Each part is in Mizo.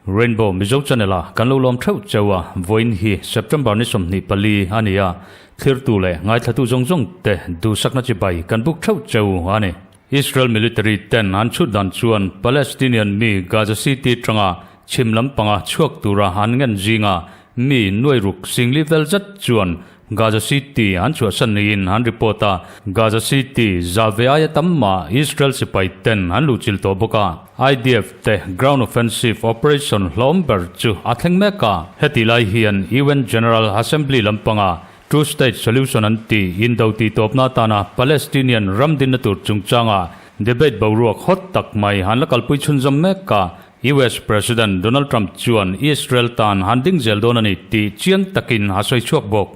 Rainbow Mizo Channel a kan lo lawm theuh cheu a, vawiin hi September ni 24 a ni a, thlirtu leh ngaithlatu zawng zawng te duhsakna chibai kan buk theuh cheu a ni. Israel military ten an chhut dan chuan Palestinian mi Gaza City tanga chhim lampanga chhuak tura an ngen zinga mi nuai ruk singli vel zet chuan Gaza City an chhuahsan niin an report a, Gaza City za ve aia tam mah Israel sipai ten an luhchilh tawh bawk a, IDF te ground offensive operation hlawm ber chu a thleng mek a. Hetih lai hian UN General Assembly lampanga Two State Solution an tih indo tih tawpna atana Palestinian ram dinna tur chungchanga debate boruak hot tak mai an la kalpui chhunzawm mek a, US President Donald Trump chuan Israel tan han ding zel dawn a ni tih chiang takin a sawi chhuak bawk.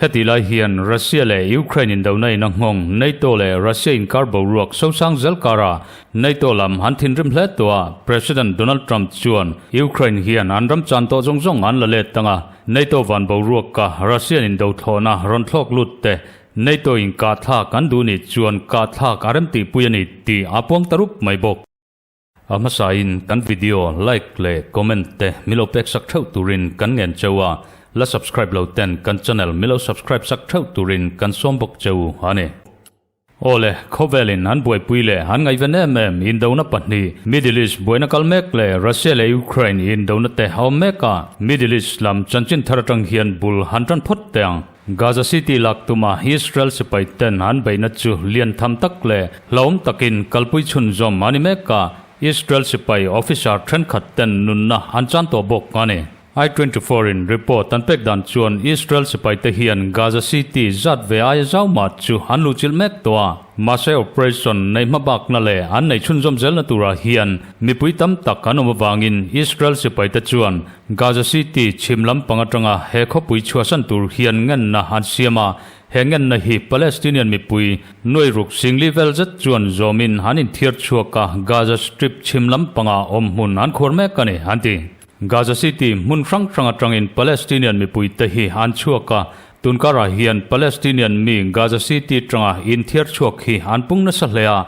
Hetih lai hian Russia leh Ukraine indona in a nghawng NATO leh Russia inkar boruak sosang zel kara NATO lam an thinrim hle tawh a, President Donald Trump chuan Ukraine hian an ram chan tawh zawng zawng an la let tang a, NATO van boruak ka Russian indo thlawhna rawn thlawk lut te NATO in kah thlak an duh nih chuan kah thlak a rem tihpui a ni tih a puang ta rup mai bawk. A hmasain kan video like leh comment te milo pek sak theuh turin kan ngen cheu a, la subscribe lo ten kan channel milo subscribe sak theuh turin kan sawm bawk cheu a ni. Awle, khawvelin an buaipui leh an ngaihven em em indona pahnih, Middle East buaina kal mek leh Russia leh Ukraine indona te a awm mek a, Middle East lam chanchin thar atang hian bul han tan phawt teh ang. Gaza City lak tuma Israel sipai ten an beihna chu lian tham tak leh hlauhawm takin kalpui chhunzawm a ni mek a, Israel sipai officer thenkhat ten nunna an chan tawh bawk a ni. I-24 in report an pek dan chuan Israel sipaite hian Gaza City zat ve aia zau mah chu an luhchilh mek tawh a, mahse operation neih hmabakna leh an neih chhunzawm zelna turah hian mipui tam tak an awm avangin Israel sipaite chuan Gaza City chhim lampang atanga he khawpui chhuahsan tur hian ngenna an siam a, he ngenna hi Palestinian mipui nuai ruk singli vel zet chuan zawmin an inthiar chhuak a, Gaza Strip chhim lampanga awm hmun an khuar mek a ni, an ti. Gaza City hmun hrang hrang atangin Palestinian mipuite hi an chhuak a, tunkarah hian Palestinian mi Gaza City atanga inthiar chhuak hi an pung nasa hle a,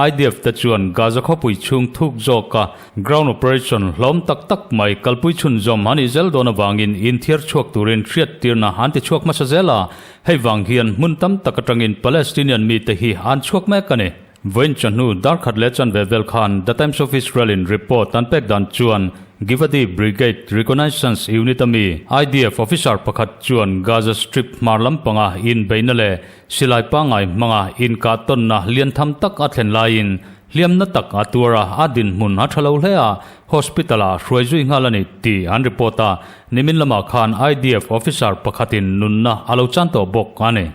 IDF te chuan Gaza khawpui chhung thuk zawka ground operation hlawm tak tak mai kalpui chhunzawm an ih zel dawn avangin inthiar chhuak turin hriattirna an ti chhuak hmasa zel a, hei vang hian hmun tam tak atangin Palestinian mite hi an chhuak mek a ni. Vawiin chawhnu dar khat leh chanve vel khan The Times of Israel in report an pek dan chuan Givati Brigade Reconnaissance Unit a mi IDF officer pakhat chuan Gaza Strip hmar lampanga inbeihna leh silai pangngai hmanga inkah tawnna lian tham tak a thlen laiin hliamna tak a tuar a, a dinhmun a tha lo hle a, hospital ah hruai zui nghal a ni tih an report a, nimin lamah khan IDF officer pakhatin nunna a lo chan tawh bawk a ni.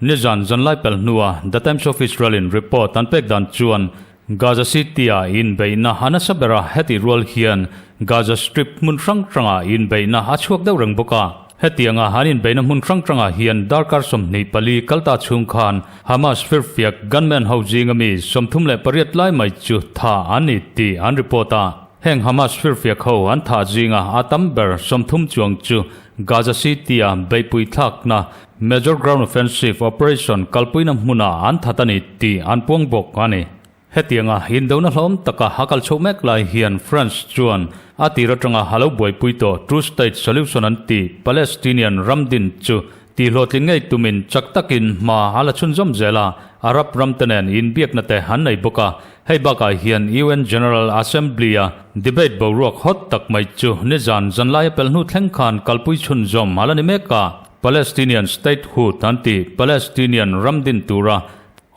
Nizan zanlai pel hnua The Times of Israel in report an pek dan chuan Gaza City-a inbeihna a nasa ber a, hetih rual hian Gaza Strip hmun hrang hrangah inbeihna a chhuak deuh reng bawk a. Hetianga an inbeihna hmun hrang hrangah hian darkar 24 kalta chhung khan Hamas firfiak gunman ho zinga mi 38 lai mai chu tha an ni tih an report a. Heng Hamas firfiak ho an thah zinga a tam ber 30 chuang chu Gaza City-a beihpui thlakna Major Ground Offensive Operation kalpuina hmunah an that a ni tih an puang bawk a ni. Hetianga indona hlawm taka a kal chhoh mek lai hian France chuan a tir atanga a lo buaipui tawh Two State Solution an tih Palestinian ram din chu tihhlawhtlin ngei tumin chak takin hma a la chhunzawm zel a, Arab ramte nen inbiakna te an nei bawk a. Hei bakah hian UN General Assembly-a debate boruak hot tak mai chu nizan zanlaia pel hnu thleng khan kalpui chhunzawm a la ni mek a. Palestinian statehood an tih Palestinian ram din tura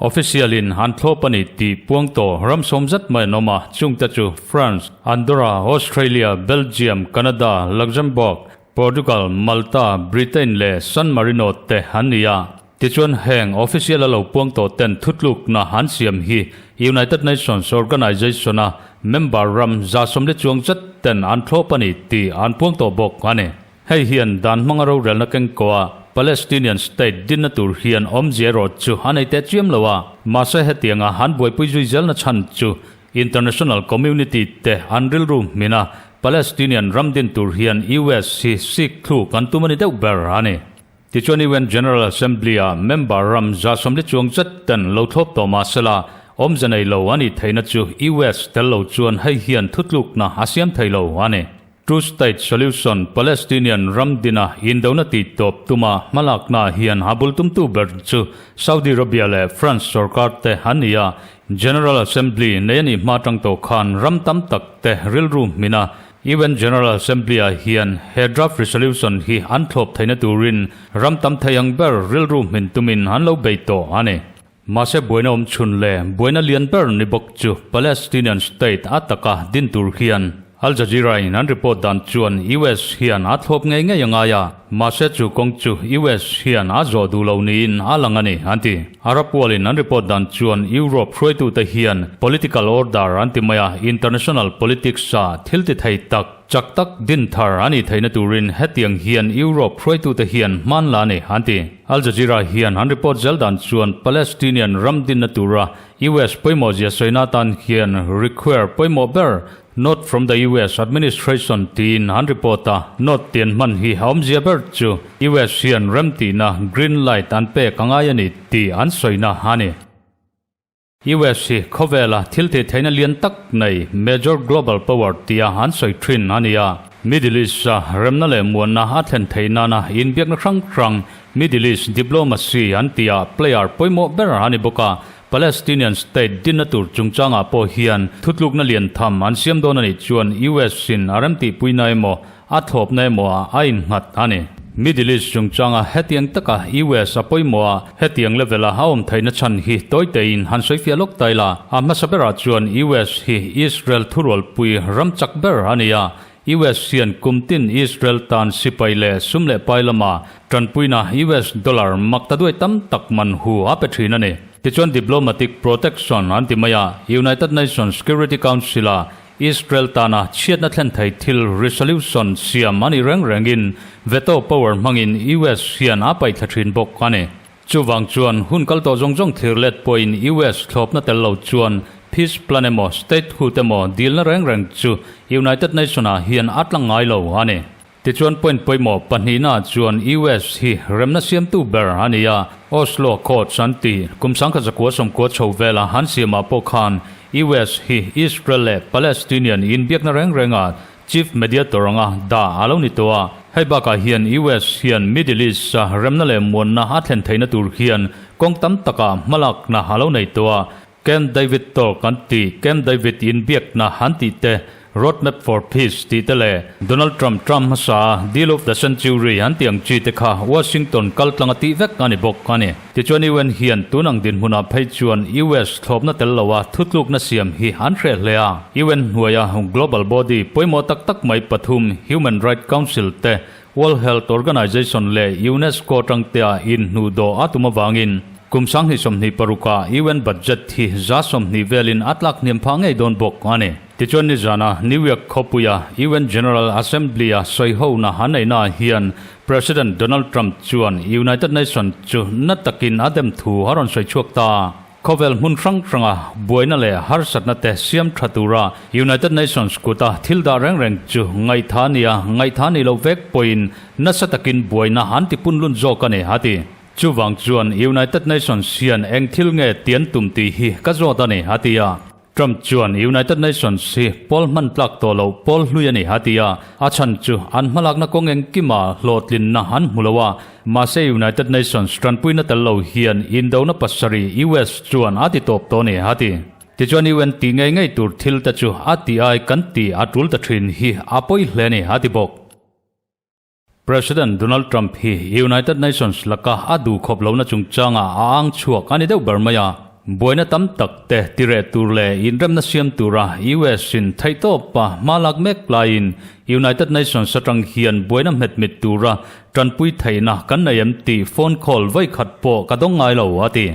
official in an thlawp a ni tih puang tawh ram sawm zet mai an awm a, chungte chu France, Andorra, Australia, Belgium, Canada, Luxembourg, Portugal, Malta, Britain leh San Marino te an ni a. Tichuan heng official a lo puang tawh ten thutlukna an siam hi United Nations Organization a member ram 140 chuang zet ten an thlawp a ni tih an puang tawh bawk a ni. Hei hian dan hmanga rorelna kengkaw a Palestinian state dinna tur hian awmzia erawh chu a nei teh chiam lo a, mahse hetianga an buaipui zui zelna chhan chu international community te an rilru hmin a. Palestinian ram din tur hian US hi sik thluk an tum a ni deuh ber a ni. Tichuan UN General Assembly-a member ram 140 chuang zet ten lo thlawp tawh mah sela, awmze nei lo a nih theihna chu US tel lo chuan hei hian thutlukna a siam thei lo a ni. Two-state solution, Palestinian ram dina indona tih tawp tuma hmalakna hian a bul tumtu ber chu Saudi Arabia leh France sorkar te an ni a, General Assembly nei a nih hma tang tawh khan ram tam tak te rilru hmina UN General Assembly-ah hian he draft resolution hi an thlawp theihna turin ram tam thei ang ber rilru hmin tumin an lo bei tawh a ni. Mahse buaina awm chhun leh buaina lian ber ni bawk chu Palestinian state a taka din tur hian Al Jazeera-in an report dan chuan US hian a thlawp ngei ngei a ngai a, mahse chu kawng chu US hian a zawh duh lo niin a lang a ni, an ti. Arab World-in an report dan chuan Europe hruaitute hian political order an ti mai a, international politics-a thil ti thei tak, chak tak din thar a nih theihna turin hetiang hian Europe hruaitute hian hman la a ni, an ti. Al Jazeera hian an report zel dan chuan Palestinian ram dinna tura US pawimawh zia sawina atan hian require pawimawh ber Note from the US administration tiin an report a, note tih an hman hi a awmzia ber chu US hian remtihna green light an pek a ngai a ni tih an sawina a ni. US hi khawvela thil tih theihna lian tak nei major global power tia an sawi thin a ni a. Middle East-a remna leh muanna a thlen theih nana inbiakna hrang hrang Middle East diplomacy an tihah player pawimawh ber a ni bawk a. Palestinian state dinna tur chungchangah pawh hian thutlukna lian tham an siam dawn a nih chuan US-in a remtihpuina emaw a thlawpna emaw ah a innghat a ni. Middle East chungchanga hetiang taka US a pawimawh a, hetiang level a a awm theihna chhan hi tawitein han sawifiah lawk ta ila, a hmasa berah chuan US hi Israel thurualpui ram chak ber a ni a, US hian kum tin Israel tan sipai leh sum leh pai lama tanpuina US dollar mak ta duai tam tak man hu a pe thin a ni. Tichuan diplomatic protection an ti mai a, United Nations Security Council-a Israel tana chhiatna thlen thei thil resolution siam a nih reng rengin veto power hmangin US hian a paihthla thin bawk a ni. Chuvang chuan hun kal tawh zawng zawng thlir let pawhin US thlawpna tel lo chuan peace plan emaw statehood emaw dilna reng reng chu United Nation-ah hian a tlang ngai lo a ni. Tichuan point pawimawh pahnihna chuan US hi remna siamtu ber a ni a, Oslo Accords an ti. Kum 1990 chho vela han siamah pawh khan US hi Israel leh Palestinian inbiakna reng renga Chief Mediator anga dah a lo ni tawh a. Hei bakah hian US hian Middle East-a remna leh muanna a thlen theihna tur hian kawng tam takah hmalakna a lo nei tawh a. Camp David Talk an ti, Camp David inbiakna an tih te, Roadmap for Peace tih te leh Donald Trump Trump hmasa a Deal of the Century an tih ang chi te kha Washington kal tlang a tih vek a ni bawk a ni. Tichuan UN hian tun ang dinhmunah phei chuan US thlawpna tel loa thutlukna siam hi an hreh hle a. UN hnuaia global body pawimawh tak tak mai pathum Human Right Council te, World Health Organization leh UNESCO tangtea inhnuhdawh a tum avangin kum 2026 ah UN budget hi 20% velin a tlak hniam phah ngei dawn bawk a ni. Tichuan nizana New York khawpuia UN General Assembly-a sawihona an neihnaah hian President Donald Trump chuan United Nations chu na takin a dem thu a rawn sawi chhuak ta. Khawvel hmun hrang hranga buaina leh harsatna te siam tha tura United Nations kuta thil dah reng reng chu ngaihtha nia ngaihtha ni lo vek pawhin nasa takin buaina an ti punlun zawk a ni, a ti. Chuvang chuan United Nations hian eng thil nge tian tum tih hi ka zawt a ni, a ti a. Trump chuan United Nations hi pawl hman tlak tawh loh pawl hlui a ni a ti a, a chhan chu an hmalakna kawng engkima hlawhtlinna an hmu lo a, mahse United Nations tanpuina tel lo hian indona pasarih US chuan a ti tawp tawh a ni a ti. Tichuan UN tih ngei ngei tur thil te chu a tih ai kan tih a tul ta thin hi a pawi hle a ni a ti bawk. President Donald Trump hi United Nations laka a duh khawp lohna chungchangah a ang chhuak a ni deuh ber mai a. Buaina tam tak te tireh tur leh inremna siam tura US in theihtawpa hma lak mek laiin United Nations atang hian buaina hmet mit tura tanpui theihna kan nei em tih phone call vawikhat pawh ka dawng ngai lo, a ti.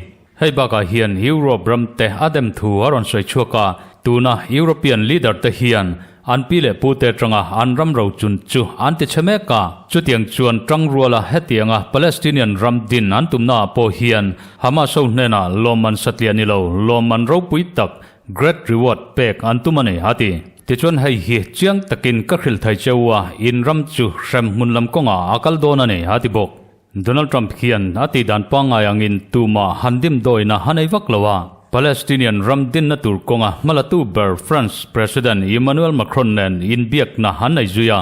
Hei bakah hian Europe ram te a dem thu a rawn sawi chhuak a, tuna European leader te hian an pi leh pu te atanga an ram rochun chu an ti chhe mek a. Chutiang chuan tangruala hetianga Palestinian ram din an tumna ah pawh hian Hamas ho hnenah lawmman satliah ni lo, lawmman ropui tak, great reward, pek an tum a ni, a ti. Tichuan hei hi chiang takin ka hrilh thei cheu a, in ram chu hrem hmun lam kawngah a kal dawn a ni, a ti bawk. Donald Trump hian a tih dan pangngai angin tumah han dimdawina a nei vak lo a, Palestinian ram dinna tur kawnga hmalatu ber France President Emmanuel Macron nen inbiakna an nei zui a.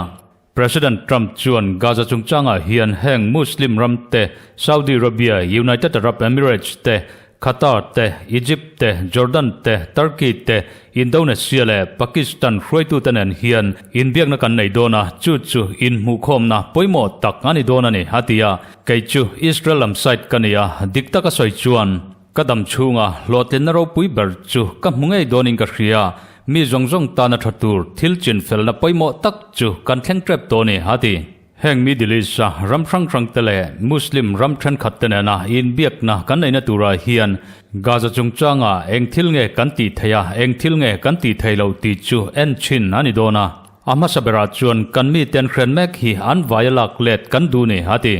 President Trump chuan Gaza chungchangah hian heng Muslim ram te, Saudi Arabia, United Arab Emirates te, Qatar te, Egypt te, Jordan te, Turkey te, Indonesia leh Pakistan hruaitute nen hian inbiakna kan nei dawn a, chu chu inhmuhkhawmna pawimawh tak a ni dawn a ni, a ti a. Kei chu Israel lam side ka ni a, dik taka sawi chuan ka dam chhunga hlawhtlinna ropui ber chu ka hmu ngei dawnin ka hria, mi zawng zawng tana tha tur thil chinfelna pawimawh tak chu kan thleng tep tawh a ni, a ti. Heng Middle East-a ram hrang hrangte leh Muslim ram thenkhatte nena inbiakna kan neihna turah hian Gaza chungchangah eng thil nge kan tih theih a, eng thil nge kan tih theih loh tih chu en chhin a ni dawn a. A hmasa berah chuan kan miten hren mek hi an vaia lak let kan duh ni, a ti.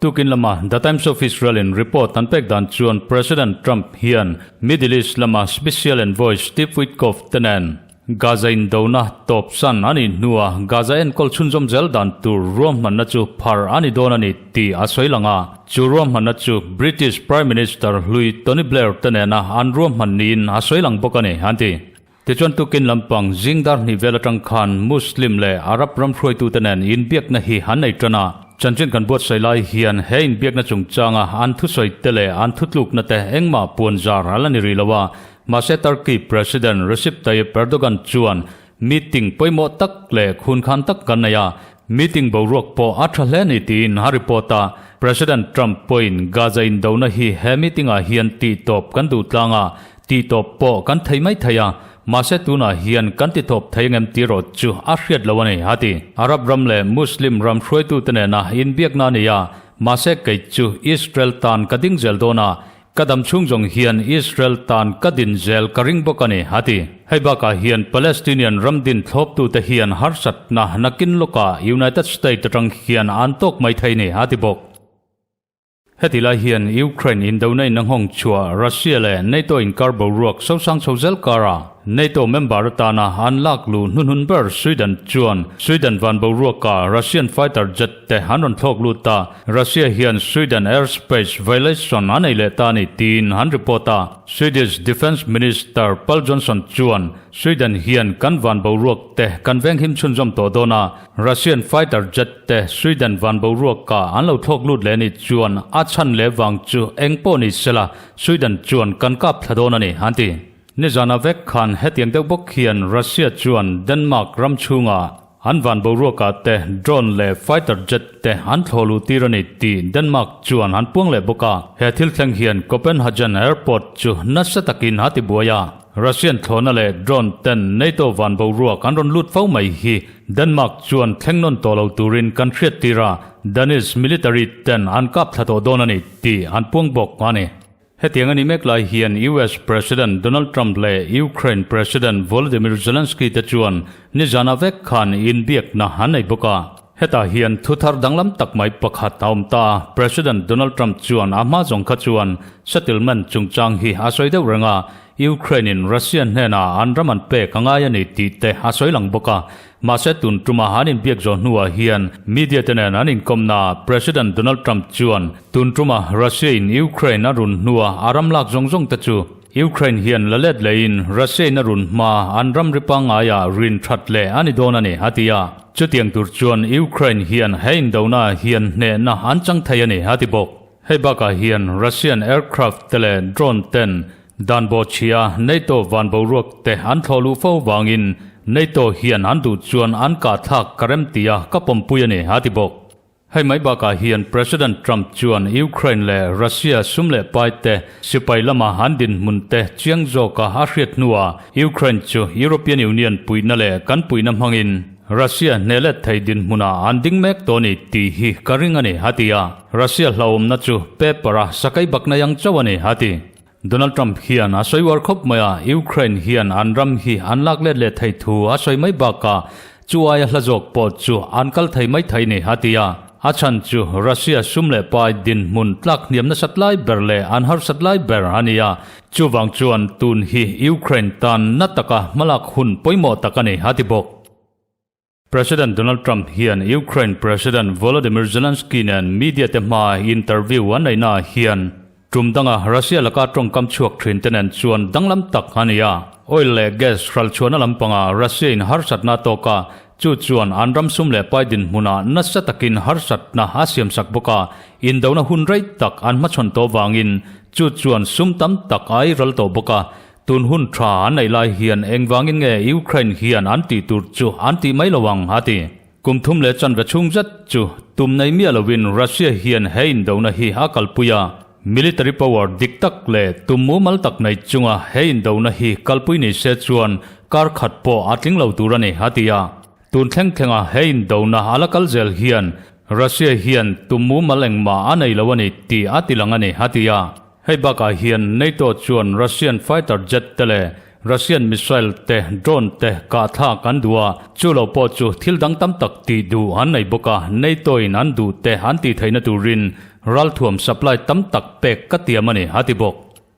Tukin lama The Times of Israel-in report an pek dan chuan President Trump hian Middle East lama Special Envoy Steve Witkoff te nen Gaza indona tawp san a nih hnuah Gaza enkawl chhunzawm zel dan tur ruahmanna chu phar a ni dawn a ni tih a sawi lang a. Chu ruahmanna chu British Prime Minister hlui Tony Blair te nena an ruahman niin a sawi lang bawk a ni, an ti. Tichuan tukin lampang zing dar hnih vel atang khan Muslim leh Arab ram hruaitute nen inbiakna hi an nei tan a. Chanchin kan buatsaih lai hian he inbiakna chungchanga an thusawi te leh an thutlukna te engmah puanzar a la ni rih lo a. Mahse Turkey President Recep Tayyip Erdogan chuan meeting pawimawh tak leh khunkhan tak kan nei a, meeting boruak pawh a tha hle ni tiin a report a. President Trump pawhin Gaza indona hi he meeting-ah hian tihtawp kan duh tlang a, tihtawp pawh kan thei mai thei a, mahse tunah hian kan titawp thei angem tih erawh chu a hriat lo a ni, a ti. Arab ram leh Muslim ram hruaitute nena inbiakna a ni a, mahse kei chu Israel tan ka ding zel dawn a, Ka dam chhung zawng hian Israel tan ka din zel ka ring bawk a ni, a ti. Hei bakah hian Palestinian ram din thlawptute hian harsatna nakin lawkah United States atang hian an tawk mai thei ni, a ti bawk. Heti lai hian Ukraine indona in a nghawng chhuah Russia leh NATO inkar boruak sosang chho zel karah NATO member atana an lak luh hnuhnun ber Sweden chuan Sweden van boruakah Russian fighter jet te an rawn thlawk lut a, Russia hian Sweden airspace violation a nei leh ta a ni tiin an report a. Swedish Defence Minister Pal Johnson chuan Sweden hian kan van boruak te kan venghim chhunzawm tawh dawn a, Russian fighter jet te Sweden van boruakah an lo thlawk lut leh a nih chuan a chhan leh vang chu eng pawh ni sela Sweden chuan kan kap thla dawn a ni, an ti. Nizana vek khan hetiang deuh bawk hian Russia chuan Denmark ram chhungah an van boruakah te drone leh fighter jet te an thlawh luh tir a ni tih Denmark chuan an puang leh bawk a. He thil thleng hian Copenhagen airport chu nasa takin a tibuai a. Russian thlawhna leh drone ten NATO van boruak an rawn lut fo mai hi Denmark chuan thleng nawn tawh lo turin kan hriat tir a, Danish military ten an kap thla tawh dawn a ni tih an puang bawk a ni. Hetiang a ni mek lai hian US President Donald Trump leh Ukraine President Volodymyr Zelensky te chuan nizana vek khan inbiakna an nei bawk a. Hetah hian thu thar danglam tak mai pakhat a awm ta a, President Donald Trump chuan a hma zawng kha chuan settlement chungchang hi a sawi deuh reng a, Ukraine-in Russia hnenah an ram an pek a ngai a ni tih te a sawi lang bawk a. Mahse tun tuma an inbiak zawh hnuah hian media te nen an inkawmnaah President Donald Trump chuan tun tuma Russia-in Ukraine a run hnua a ram lak zawng zawng te chu Ukraine hian la let lehin Russia-in a run hma an ramri pangaiah rin that leh a ni dawn a ni, a ti a. Chutiang tur chuan Ukraine hian he indona hian hnehna an chang thei a ni, a ti bawk. Hei bakah hian Russian aircraft te leh drone ten Dan bawhchhia NATO van boruak te an thlawh luh fo vangin NATO hian an duh chuan an kah thlak ka rem tia ka pawmpui a ni, a ti bawk. Hei mai bakah hian President Trump chuan Ukraine leh Russia sum leh pai te sipai lama an dinhmun te chiang zawka a hriat hnuah Ukraine chu European Union puihna leh kan puihna hmangin Russia hneh let thei dinhmunah an ding mek tawh a ni tih hi ka ring a ni, a ti a. Russia hlauhawmna chu paper-a sakai bakna yang chauh a ni, a ti. Donald Trump hian a sawi uar khawp mai a, Ukraine hian an ram hi an lak let leh thei thu a sawi mai bakah chu aia hla zawk pawh chu an kal thei mai thei ni, a ti a. A chhan chu Russia sum leh pai dinhmun tlak hniam nasat lai ber leh an harsat lai ber a ni a, chuvang chuan tun hi Ukraine tan na taka hmalak hun pawimawh tak a ni, a ti bawk. President Donald Trump hian Ukraine President Volodymyr Zelensky nen media te hmaa interview an neihnaah hian tum danga Russia laka tawngkam chhuak thin te nen chuan danglam tak a ni a. Oil leh gas hralchhuahna lampangah Russia in harsatna a tawk a, chu chuan an ram sum leh pai dinhmunah nasa takin harsatna a siamsak bawk a, indona hun rei tak an hmachhawn tawh vangin chu chuan sum tam tak a ei ral tawh bawk a. Tun hun tha an neih lai hian engvangin nge Ukraine hian an tih tur chu an tih mai lo ang a ti. Kum thum leh chanve chhung zet chu tum nei miah lovin Russia hian he indona hi a kalpui a. Military power dik tak leh tum mumal tak nei chunga he indona hi kalpui ni se chuan kar khat pawh a tling lo tur a ni a ti a. Tun thleng thlenga he indona a la kal zel hian Russia hian tum mumal engmah a nei lo a ni tih a ti lang a ni a ti a. Hei bakah hian NATO chuan Russian fighter jet te leh Russian missile te, drone te kah thlak an duh a, chu lo pawh chu thil dang tam tak tih duh an nei bawk a, NATO in an duh te an tih theihna turin ralthuam supply tam tak pek ka tiam a ni, a ti bawk.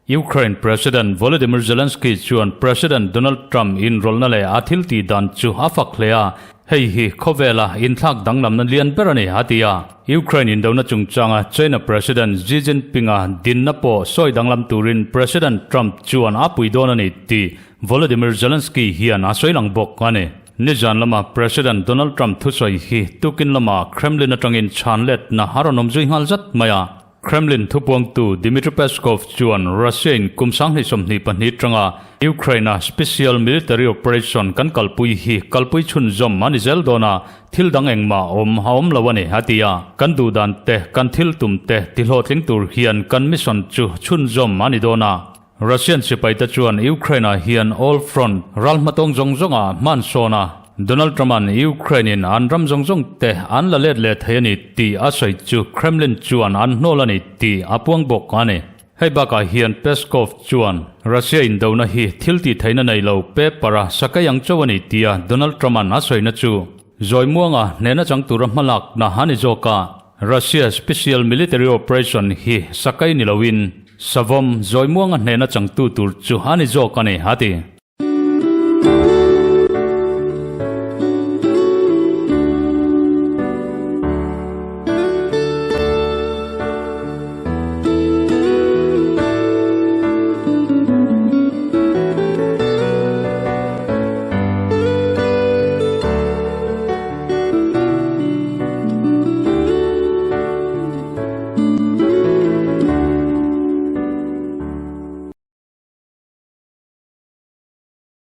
Ukraine President Volodymyr Zelensky chuan President Donald Trump inrawlhna leh a thil tih dan chu a fak hle a, Hei hi khawvela inthlak danglamna lian ber a ni, a ti a. Ukraine indona chungchanga China President Xi Jinping-a dinna pawh sawi danglam turin President Trump chuan a pui dawn a ni tih Volodymyr Zelensky hian a sawi lang bawk a ni. Nizan lama President Donald Trump thusawi hi tukin lama Kremlin atangin chhan letna a rawn awm zui nghal zat mai a. Kremlin thupuangtu Dmitry Peskov chuan Russia-in kum 2022 tanga Ukraine-a special military operation kan kalpui hi kalpui chhunzawm a ni zel dawn a, thil dang engmah awm a awm lo a ni, a ti a. Kan duhdan te, kan thil tum te tihlawhtling tur hian kan mission chu chhunzawm a ni dawn a. Russian sipaite chuan Ukraine-ah hian all front ral hmatawng zawng zawngah hman sawn a, Donald Trump-a'n Ukraine-in an ram zawng zawng te an la let leh thei a ni tih a sawi chu Kremlin chuan an hnawl a ni tih a puang bawk a ni. Hei bakah hian Peskov chuan Russia indona hi thil tih theihna nei lo paper-a sakei ang chauh a ni tia Donald Trump-a'n a sawina chu Zawimuanga hnehna chang tura hmalakna a ni zawk a, Russia Special Military Operation hi sakai ni loin Savawm Zawimuanga hnehna changtu tur chu a ni zawk a ni, a ti.